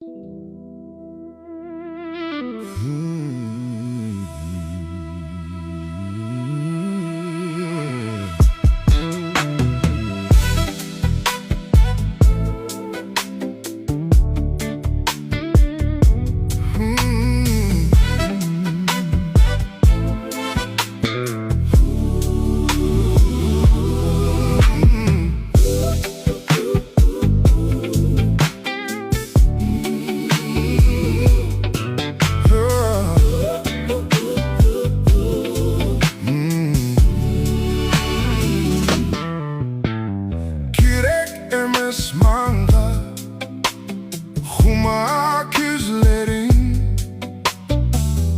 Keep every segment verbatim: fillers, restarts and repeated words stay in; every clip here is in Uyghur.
كېرەك ئەمەس ماڭا خۇما كۆزلىرىڭ،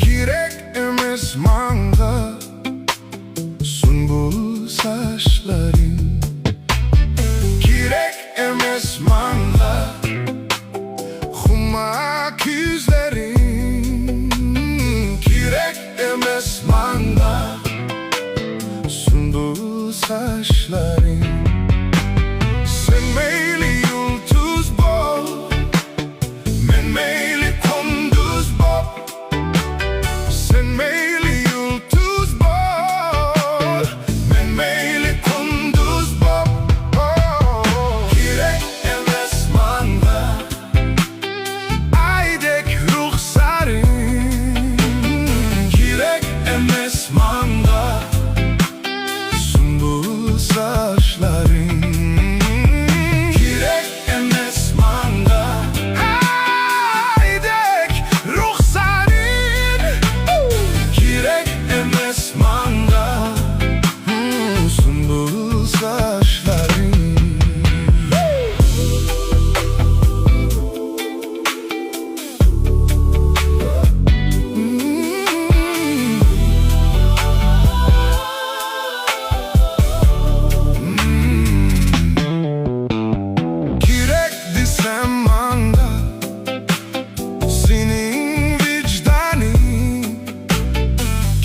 كېرەك ئەمەس ماڭا سۇمبۇل چاچلىرىڭ، كېرەك ئەمەس ماڭا خۇما كۆزلىرىڭ، كېرەك ئەمەس ماڭا سۇمبۇل چاچلىرىڭ. سەن مەيلى يۇلتۇز بول، مەن مەيلى قۇندۇز بوپ، سەن مەيلى يۇلتۇز بول، مەن مەيلى قۇندۇز بوپ. كېرەك ئەمەس ماڭا ئايدەك رۇخسارىڭ، كېرەك ئەمەس ماڭا سۇمبۇل چاچلىرىڭ، كېرەك ئەمەس ماڭا ئايدەك رۇخسارىڭ، كېرەك ئەمەس ماڭا سۇمبۇل چاچلىرىڭ. كېرەك دېسەم ماڭا سېنىڭ ۋىجدانىڭ،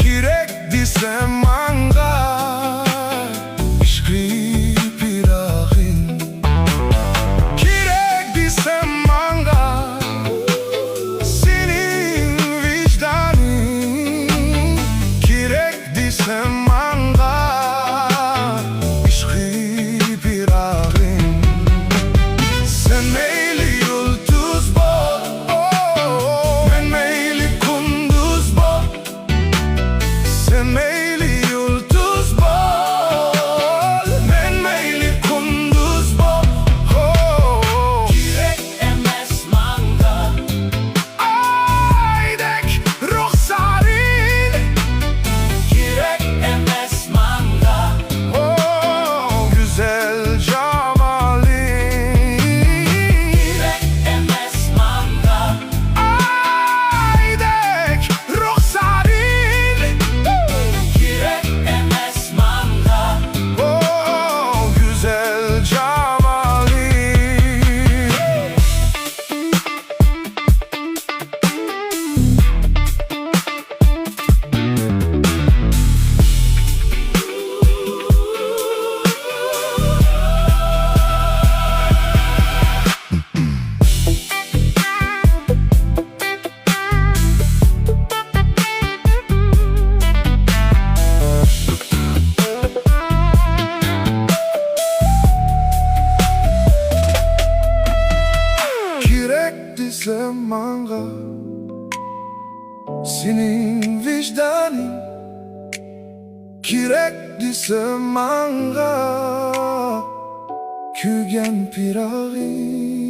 كېرەك دېسەم ماڭا ئىشقى پىراغىڭ، كېرەك دېسەم ماڭا سېنىڭ ۋىجدانىڭ، كېرەك دېسەم ماڭا ئىشقى پىراغىڭ. سەن مەيلى يۇلتۇز بول، مەن مەيلى قۇندۇز بول، سەن مەيلى يۇلتۇز بول، مەن مەيلى قۇندۇز بول. كېرەك ئەمەس ماڭا ئايدەك رۇخسارىڭ، كېرەك ئەمەس ماڭا ئو گۈزەل جامالىڭ، كېرەك ئەمەس ماڭا ئايدەك رۇخسارىڭ، كېرەك ئەمەس ماڭا ئو گۈزەل جامالىڭ. كېرەك دېسە ماڭا سېنىڭ ۋىجدانىڭ، كېرەك دېسە ماڭا كۆرگەن پىراغىڭ.